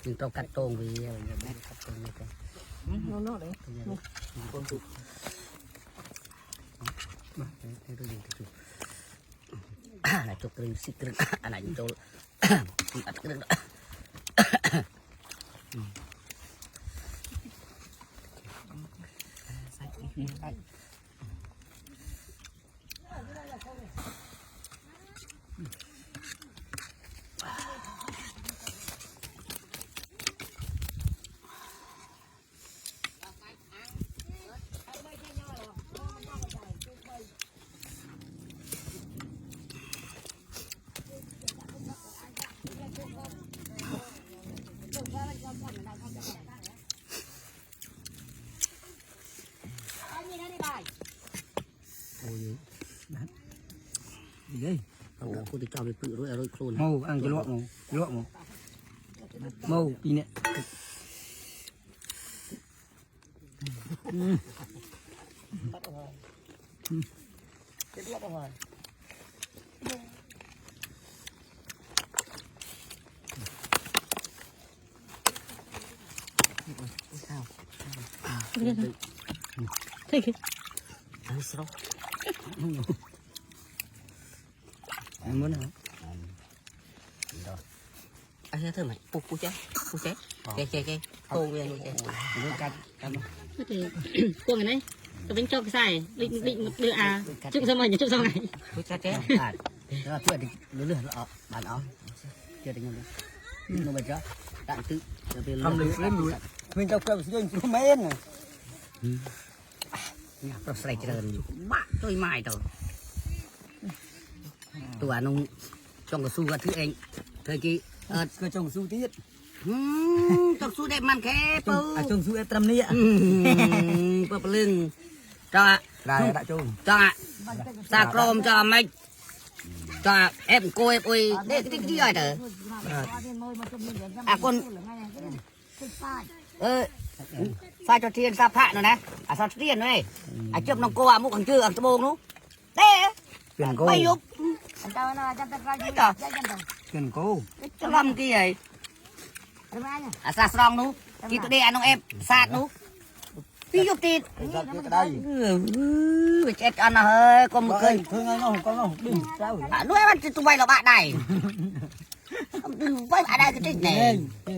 យើងត្រូវកាត់តងវាកាត់តងវាទៅ នោះនោះនេះ បាទទៅទៅទៅអាជុកគ្រឿងស៊ីគ្រឿងអាណាចូលអត់គ្រឿង សាច់នេះសាច់ និយាយ គូទៅចំវាពឹករួចរួចខ្លួន មកអង្គលក់មកលក់មកមកពីនេះ គេលក់ទៅហើយ ទេគេ ហើយស្រស់ មុនណា អីធ្វើម៉េចពុះពុះចេះពុះចេះចេះចេះចេះតងវានោះចេះ លើកាត់កាត់ ទេគួងនេះទៅវិញចុកខ្សែលិចលិចមកđưaអាជុកសមជុកសម ពុះចាចេះបាទទៅធ្វើលឺលឺអត់បានអត់ចេះតែខ្ញុំនោះបើចុះដាក់ទឹកទៅពេល ทำเลยเล่นด้วยមិនទៅក្របស្យព្រោះមែន នេះប្រុសស្រីច្រើនបាក់ជួយម៉ាយទៅតួអានោះចង់កស៊ូគាត់ធ្វើអេងធ្វើគេអត់ គឺចង់ស៊ូទៀត ចង់ស៊ូដែរមិនខែពៅ អាចង់ស៊ូអេត្រឹមនេះ ពើពលឹងចង់ ដែរដាក់ចូល ចង់សាក្រមចង់អាម៉េចចង់អេបអង្គយអុយនេះទីទីអីទៅអាកូនអឺសាចធានសាផាក់នោះណាអាសាធាននោះឯងអាជឹបក្នុងគោអាមុខខាងជើអាត្បូងនោះទេ ពៀនកោ បាយយប់ ពៀនកោ ច្រឡំគេហើយអាសាស្រងនោះគេទៅដេអានោះអេបសាទនោះពីយប់ទៀត គេក្តៅ វាឆ្អែតអត់ណាស់ហើយកុំឃើញ ឃើញហើយនោះកូននោះឌឺចៅ អានោះឯងបានទៅវាយលបាក់ដៃវាយអាដៃទៅតិចណែ ហេ